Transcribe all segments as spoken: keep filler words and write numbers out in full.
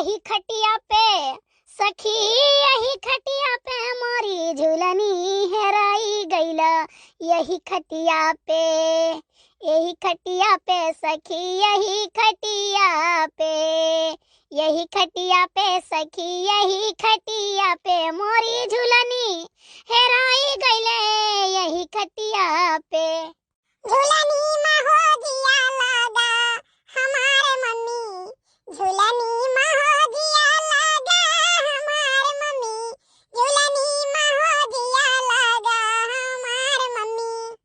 यही खटिया पे सखी, यही खटिया पे मोरी झुलनी हेराई गइला। यही खटिया पे, यही खटिया पे सखी, यही खटिया पे, यही खटिया पे सखी, यही खटिया पे मोरी झुलनी हेराई गइले। यही खटिया पे। झुलनी मा हो जिया लागा हमार मम्मी, झुलनी मा हो जिया लागा हमार मम्मी, झुलनी मा हो जिया लागा हमार मम्मी।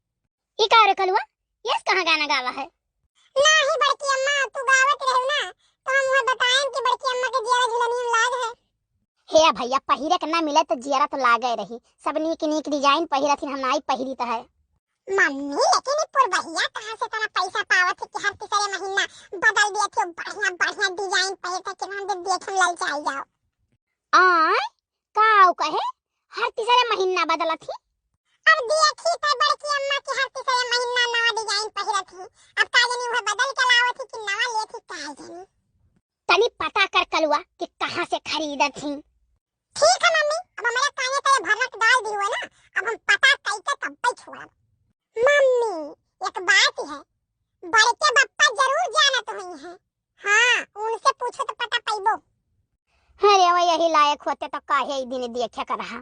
ई का रे कलुआ, यस कहाँ गाना गावा है? नाही बड़की अम्मा, तू गावत रहो ना, तो हम वह बताएं कि बड़की अम्मा के जिया झुलनी मा लाग है। हे भैया, पहिरे के ना मिले तो जियरा तो लागे रही। सब नीक नीक design पहिरत हिन, हम नाई पहिरित है। मम्मी, लेकिन ई पुरबहिया कहाँ से इतना पैसा पावत है कि हर तीसरे महीना बदल दिया थे, बढ़िया बढ़िया design पहिरत है कि हम देख देख हम ललचाई जाओ। आय, का उ कहे, हर तीसरे महीना बदलत ही? अब देखी तो बड़की अम्मा के हर तीसरे महीना नवा design पहिरत ही। अब का जानी वह बदल के लावत ही कि नवा लेत ही, का जानी। तनी पता कर कलुआ कि कहाँ से खरीदत ही। ठीक है मम्मी, अब हमारे काने तले भर्रक डाल दी हुए ना, अब हम पता कई के तब्बे छोड़ब। मम्मी, एक बात है, बड़के बप्पा जरूर जानत हुई हैं। हाँ, उनसे पूछो तो पता पैबो। अरे, वो यही लायक होते तो काहे ई दिन देखे के रहा,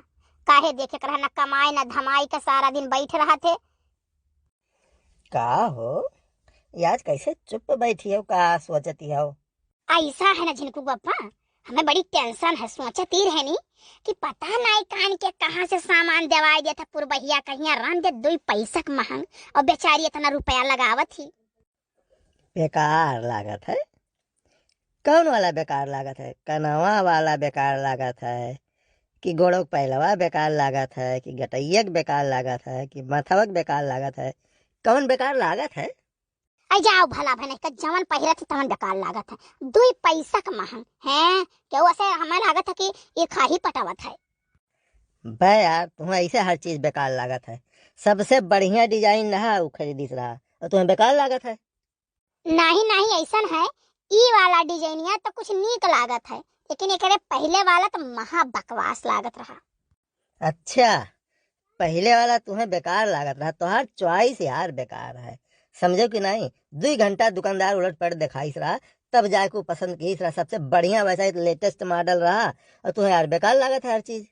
काहे देखे के रहा, ना कमाए ना धमाई के सारा दिन बैठ रहा थे। का हो, ई आज कैसे चुप बैठी हो, का सोचती हो? ऐसा है ना झिनकू बप्पा, हमें बड़ी tension है, सोचती रहनी कि पता नाई कान के कहाँ से सामान देवाई देता पुरबहिया, कहिया राम दे दुई पैसा के महंग, और बेचारी इतना रुपया लगावत ही। बेकार लागत है? कौन वाला बेकार लागत है? कनवा वाला बेकार लागत है कि गोड़ों के पहलवा बेकार लागत है कि गटैया के बेकार लागत है कि मथवा के बेकार लागत है? कौन बेकार लागत है? आई जाओ भला भने का जवन पहिरत ही तवन बेकार लागत है, दुई पैसा के महंग है, केहू ऐसे हमें लागत है कि ई खाही पटावत है। बे यार, तुम्हें ऐसे हर चीज बेकार लागत है। सबसे बढ़िया design रहा, उ खरीदिस रहा, और तुम्हें बेकार लागत है। नहीं, नहीं, ऐसन है, ई वाला डिजाइनिया तो कुछ नीक लागत है, लेकिन एकरे पहिले वाला तो महा बकवास लागत रहा। अच्छा, पहिले वाला तुम्हें बेकार लागत रहा, तोहार choice यार बेकार है, समझो कि नहीं? दुई घंटा दुकानदार उलट पलट देखाइस रहा, तब जाके उ पसंद किहिस रहा, सबसे बढ़िया वैसा latest model रहा, और तुम्हें यार बेकार लागत है हर चीज।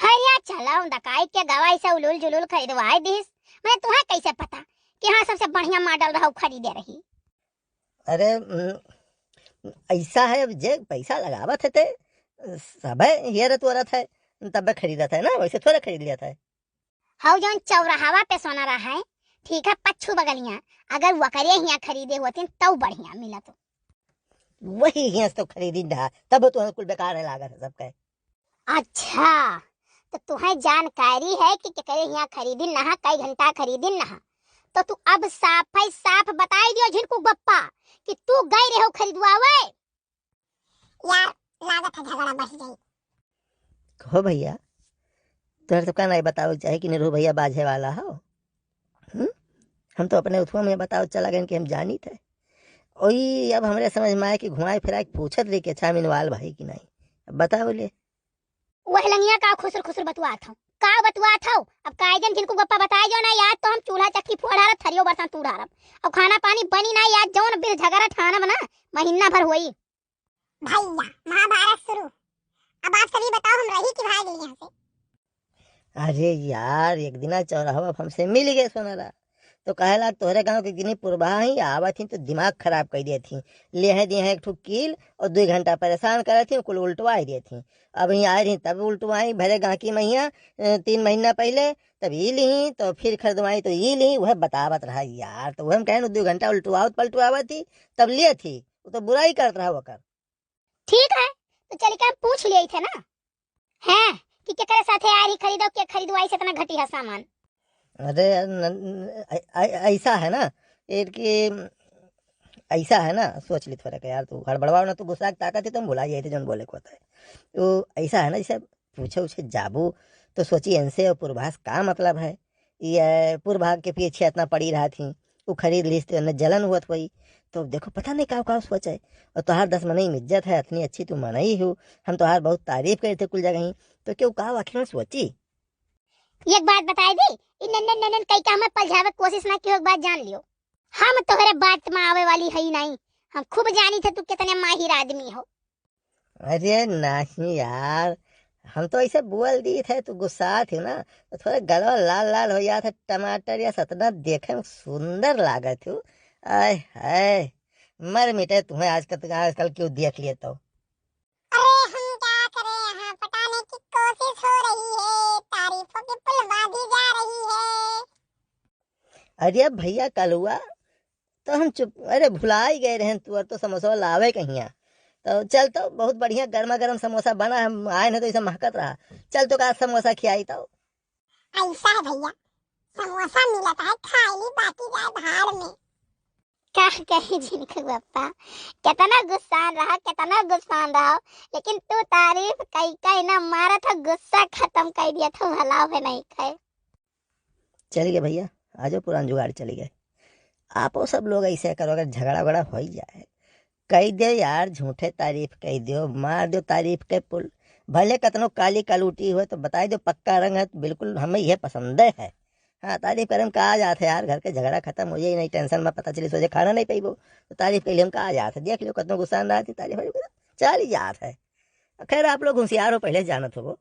हरिया चला, उन दकाई के गवाई से उलुल जुलुल खरीदवाए दिस। मैं तुम्हें कैसे पता कि हाँ, सबसे बढ़िया model रहा, उ खरीदे रही। अरे, उम, ऐसा है, अब जे पैसा लगावत है ते सबे हेरत वरत है, तबे खरीदत है ना, वैसे थोड़े खरीद लिया था। हऊ जौन चौराहवा पे सोना रहा है, ठीक है, पच्छू बगलिया, अगर वकरे हियाँ खरीदे होतिन तौ बढ़िया मिलत। वही हियाँ से तो खरीदी ना, तब तो कुल बेकार है लागत है सबके। अच्छा, तो तुहें जानकारी है कि केकरे हियाँ खरीदिन नहा, कई घंटा खरीदिन नहा, तो तू अब साफ है साफ बताई दियो झिनकू बप्पा कि तू गई रहो खरीदवावे। यार, लागत है झगड़ा बढ़ जाई। कहो भैया, तोहर सबका नहीं बतावे के चाही कि निरहू भैया बाझे वाला हो। हम्म? हम तो अपने उठवा में बतावे चला गए कि हम जानित है। ओई अब हमरे समझ में आए कि घुमाए फिराए के पूछत रही कि अच्छा हम इनवाल भाई कि नहीं। अब बताओ ले। वह लंगिया का खुसर खुसर बतुआत हो, का बतुआत हो? अब कायदन झिनकू बप्पा बताए जो ना यार, तो हम चूल्हा चक्की फोड़ारब, थरियो बर्तन तूड़ारब। अब खाना पानी बनी ना यार, जौन बिल झगड़ा ठानब ना, महीना भर होई। भैया, महाभारत शुरू। अब आप सभी बताओ, हम रही कि भाग यहाँ से? अरे यार, एक दिना चौराहवा पे हमसे मिल गए सोनारा, तो कहे लाग, "तोहरे गाँव के गिनी पुरबहा ही, आवत ही तो दिमाग खराब कर दिए थी, ले है दिए हैं एक ठो कील और दो घंटा परेशान करे थी, कुल उल्टवा ही दिए थी। अब ही आए रही तब उल्टवाई, भरे गाँकी महिया, अ, तीन महीना पहले, तब ई ली तो फिर खरीदवाई तो ई ली, वह बतावत रहा यार, तो वह हम कहें दो घंटा उल्टवावत पलटवावत थी, तब लिए थी, वो तो बुराई करत रहा ओकर।" ठीक है, तो चल के हम पूछ लिए थे ना, हैं, कि केकरे साथे आ रही खरीदो, के खरीदवाई से इतना घटी है सामान। अरे, न, न, ऐ-, ऐ-, ऐसा है ना, एक कि ऐसा है ना, सोच ली थोड़ा के यार, तू हड़बड़वाओ ना, तू गुस्सा के ताकत है, तुम भुला जाए थे, जौन बोले को होता है। तो ऐसा है ना, जैसे पूछे उछे जाबू, तो सोची इनसे और पूर्वास का मतलब है? ये पूर्वा के पीछे इतना पड़ी रहा थी, वो खरीद लीस तो इन्हें जलन हुआ था भाई। तो देखो, पता नहीं का का सोचे। और तोहार दस मनई में इज्जत है, इतनी अच्छी तू मनई हो, हम तोहार बहुत तारीफ करे थे कुल जगह ही, तो केहू का आखिर में सोची? एक बात बताई दी, इ नन्नन नन्नन कई का हमें पलझावे के कोशिश ना कियो, एक बात जान लियो, हम तोहरे बात में आवे वाली हई नहीं, हम खूब जानी थे तू कितने माहिर आदमी हो। अरे नहीं यार, हम तो ऐसे बोल दी थे, तू गुस्सा थी ना, तो थोड़े गलवा लाल लाल हो जात है, टमाटर या सतना देखे में सुंदर लागत हो। आय हाय, मर मिटे तुम्हें आजकल, आजकल क्यों देख लिए तो। अरे हम क्या करें, यहाँ पटाने की कोशिश हो रही है, तारीफों की पुल बांधी जा रही है। अरे भैया कलुआ, तो हम चुप, अरे भुला ही गए रहन, तू और तो समोसा लावे कहिया। तो चल तो, बहुत बढ़िया गर्मा गर्म समोसा बना, हम आए न तो ऐसा महकत रहा। चल तो का समोसा खियाई तो। ऐसा है भैया, समोसा मिलत है, खाए ली, बाकी जाए भाड़ में। का कही जिनको पप्पा, कितना गुस्सान रहा, कितना गुस्सान रहा, लेकिन तू तारीफ कई कई ना मारा था, गुस्सा खत्म कर दिया था, भला है नहीं खाए। चल गए भैया, आ जाओ, पुरान जुगाड़ चल गए। आपो सब लोग ऐसे करो, अगर झगड़ा वगड़ा हो ही जाए, कह दे यार, झूठे तारीफ कह दो, मार दो तारीफ के पुल। भले कतनो काली कलूटी हो तो बताई दो, पक्का रंग है, बिल्कुल हमें यह पसंद है। हाँ, तारीफ करे में का जात है यार, घर के झगड़ा खत्म हो जाए, नहीं टेंशन में पता चली सोचे खाना नहीं पीबो, तो तारीफ के लिए हम का जात है, देख लियो कतनो गुस्सा ना रहती तारीफ चल ही जात है। खैर आप लोग होशियार हो, पहले जानत हो।